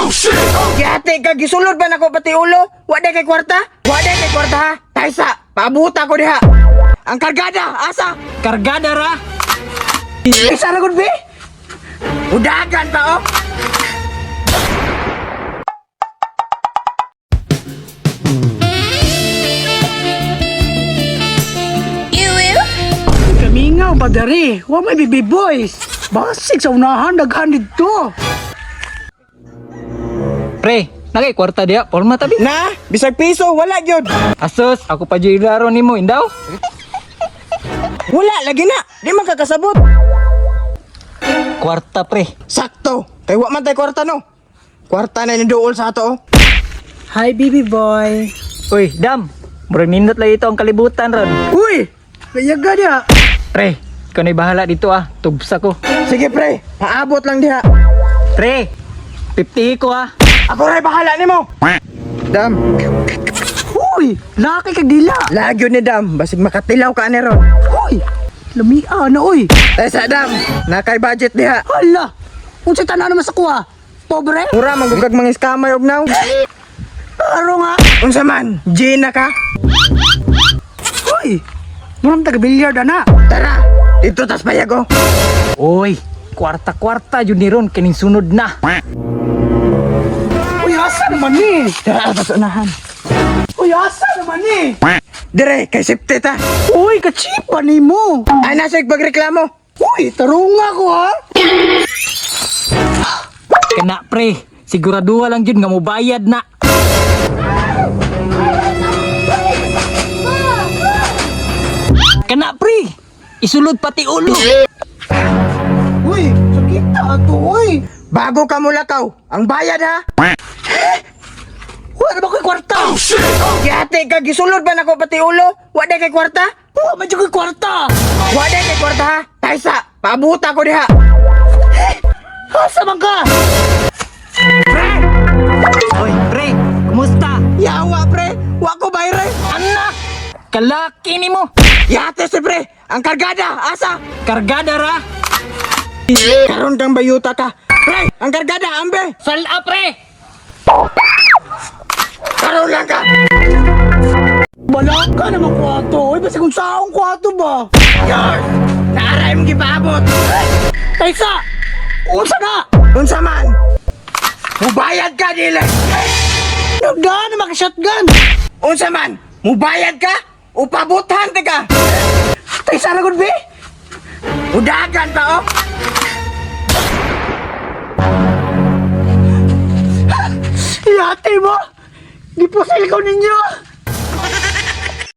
Yate ka gisulod ba nako pati ulo? Wa day kay kwarta? Wa day kay kwarta ha? Taysa, paabuta ko diha. Ang kargada, asa? Kargada ra. Isa ra gud be. Udagan pa oh. Kamingaw ba dari? Wa may bibi boys. Basig sa unahan daghan didto. Pre, nagay kwarta diya, porma tabi. Na, bisag piso wala gyud. Asos, ako pa jud laro nimo indaw. Wala lagi na. Di man kakasabot. Kwarta pre. Sakto. Kay wa man tay kwarta no. Kwarta na ni duol sa ato oh. Hi baby boy. Uy, dam. Murag nindot lagi ito ang kalibutan ron. Uy, kayaga diha. Pre, ikaw na'y bahala dito ah. Tubsa ko. Sige pre, paabot lang diha. Pre, 50 ko ah. Ako ray bahala nimo. Dam, Uy, laki kag dila. lagyo ni Dam, basig makatilaw ka ani ron. Uy, lamia na uy. Taysa Dam, nakay budget diha. Hala, unsa tanan naman sa kuha? Pobre? Mura manggugag mga scammer og now. Klaro nga. Unsa man, G na ka. Uy, murang taga bilyard ana. Tara, dito tas payag oh. Uy, kwarta-kwarta yun ni ron kining sunod na. Uy, asa naman ni? Tara tas unahan. Uy, asa naman ni? Dire kay safety ta. Uy, kachipa ni mo. Ay nasa pagreklamo. Uy, tarunga ko ha. Kana pre, siguraduha lang jud nga mobayad na. Kana pre, isulod pati ulo. Uy, sakita ato uy. Bago ka mulakaw, ang bayad ha. Wala ba ko'y kwarta? Yate ka gisulod ba nako pati ulo? Wa day kay kwarta? Wa man jud ko'y kwarta. Wa day kay kwarta ha. Taysa, paabuta ko diha. Asa man ka? Uy, pre, kumusta? Yawa pre, wa ko bayre. Anak, kalaki nimo. Yate si pre, ang kargada asa? Kargada ra. Karon kang bayuta ka. Pre, ang kargada ambe. Sala pre. Karon lang ka. Balaka naman kwarto. Uy, basta kung saong kwarto ba? Yours. Naaray mong gipaabot. Taysa! Unsa na? Unsa man? Mubayad ka dili. Nagdaan na maka-shotgun. Unsa man? Mubayad ka? Upabuthan ta ka. Taysa na gud be. Udagan pa oh. Yate mo. Gipusil ko ninyo.